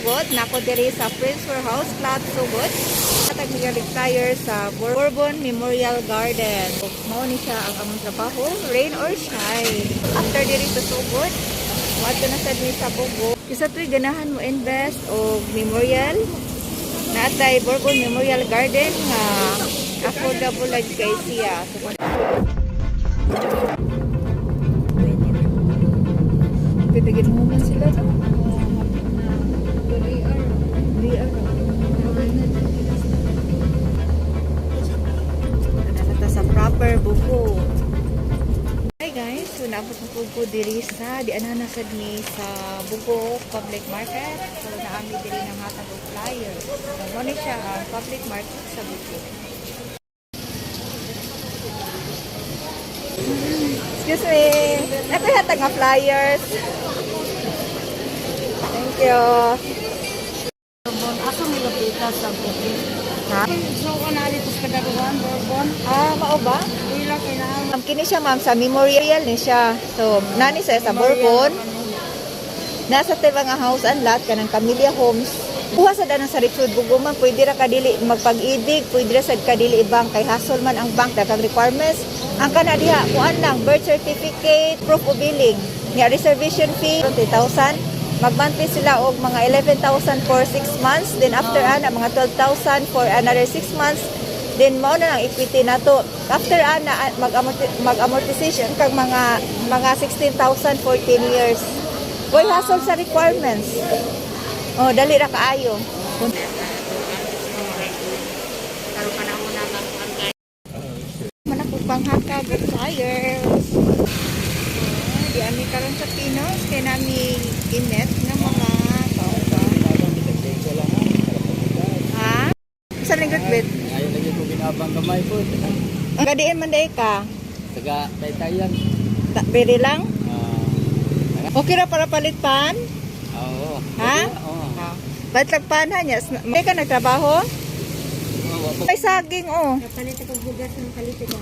Sugod. Nako diri sa Prince Warehouse Club Sugod. Hatag mi flyer sa Bourbon Memorial Garden. Mao ni siya ang among trabaho, rain or shine. After diri sa Sugod, moadto na sad mi sa Bogo. Isa to'y ganahan mo invest og memorial, naatay Bourbon Memorial Garden nga affordable lang kay siya. So, pwede mo man sila, no? VR. Nasa sa proper Bogo. Hi guys, so naabot na po ko diri sa di ana na sad mi sa Bogo Public Market. So naami diri ng hatag og flyer. So mo ni siya ang public market sa Bogo. Excuse me. Ako hatag nga flyers. Thank you. Bourbon. Asa may lapita sa bukid? Ha? So, kung nalito sa Kadaruan, Bourbon, Ah, mao ba? ila kailangan. Ma'am, kini siya, ma'am, sa memorial ni siya. So, nani siya sa Bourbon. Nasa tiba nga house and lot kanang Camellia Homes. Kuha sa danang sa Richwood Bogo, man, pwede ra kadili magpag-ibig, pwede ra sad kadili i-bank kay hassle man ang bank, daghang requirements. Ang kana diha kuan lang, birth certificate, proof of billing. Nya reservation fee 20,000. Mag-monthly sila og mga 11,000 for 6 months, then after ana mga 12,000 for another 6 months. Then mao na lang equity nato. After ana mag-amortization kag mga 16,000 for 10 years. Way hassle sa requirements. Oh, dali ra kaayo. Manakog panghatag og flyers. Oh, di ami karon sa Pinos kay nami gimet ng mga tao ba. Ha? Sa lingkod bit. Ayaw lagi ko ginabang kamay po. Ang gadiin man day ka. Taga taytayan. Bili lang. Ah, Okay ra para palit pan? oo. Ha? Oo. Palit lang pan ha niya. May ka nagtrabaho? Oo, wa pa. May saging oh. Kapalit ako bugas ng kalit ko.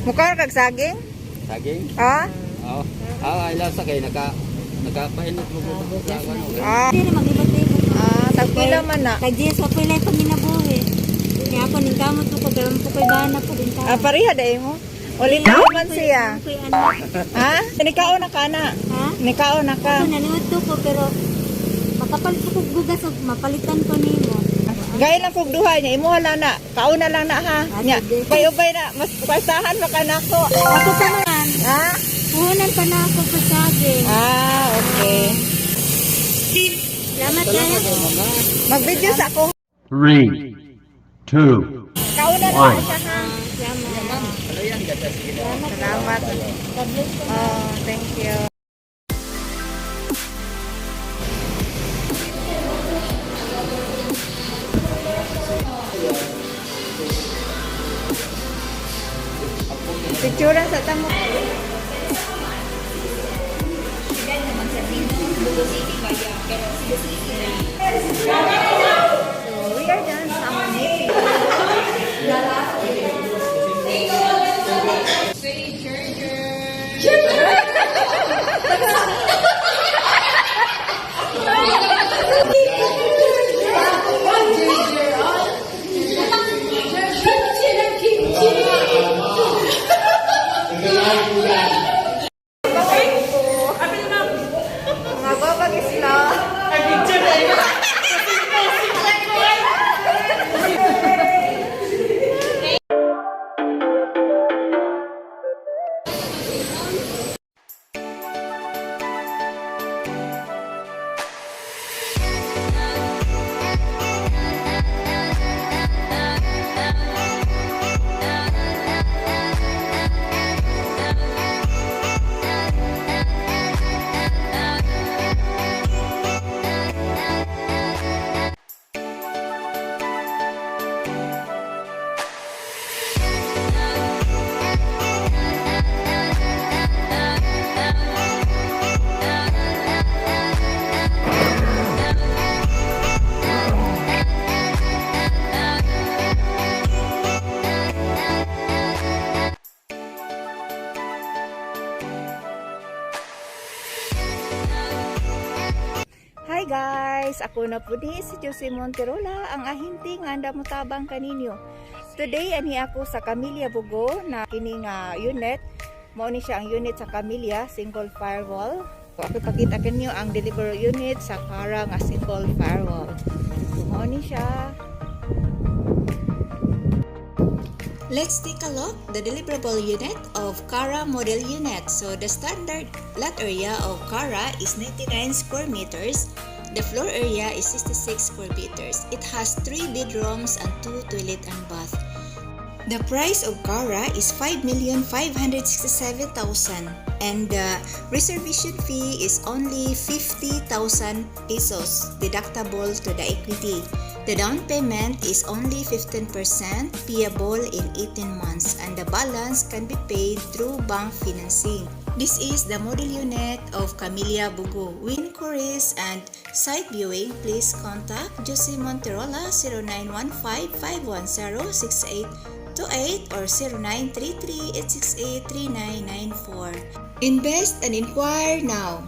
Mukha ra kag saging? Saging? Ha? Oo. Ah, ay lasa kay nakapainit mo ko sa ano. Ah, Hindi na mag-ibat-ibat. ah, tagpila man na. Kay Jess, ako lang paminabuhi. Kaya ako, ning kamot ko, pero po ko'y bana po din Ah, pareha dai mo. Uli na man siya. Ko'y anak. Ha? Nikaon na ka na. Ha? Nikaon na ka. Ako naniwat ko, pero makapalit ko bugas o mapalitan ko nimo. Gaya lang kog duha niya, imuha lang na. Kauna lang na ha. Ah, Nya, sige. ubay-ubay na, mas pasahan maka nako. Ako pa man, Ha? puhunan pa na ako sa saging. Ah, okay. Salamat kayo. Mag-video sa ako. Three, two, Kauna na one. lang siya ha. Salamat. Ano yan? Ganda sige na. Salamat. God bless po. Oh, thank you. Picture sa tamo. So, we are done sa among meeting. Mga babag isla. Guys! Ako na po ni si Josie Monterola, ang ahinti nga anda mo tabang kaninyo. Today, ani ako sa Camilla Bugo na kini nga unit. Mao ni siya ang unit sa Camilla, single firewall. So, ako ipakita kanyo ang delivery unit sa Cara nga single firewall. So, mao ni siya. Let's take a look the deliverable unit of Cara model unit. So the standard lot area of Cara is 99 square meters. The floor area is 66 square meters. It has 3 bedrooms and 2 toilet and bath. The price of Cara is 5,567,000 and the reservation fee is only 50,000 pesos, deductible to the equity. The down payment is only 15%, payable in 18 months, and the balance can be paid through bank financing. This is the model unit of Camilla Bugo. With inquiries and site viewing, please contact Josie Monterola, 0915-510-6828 or 0933-868-3994. Invest and inquire now.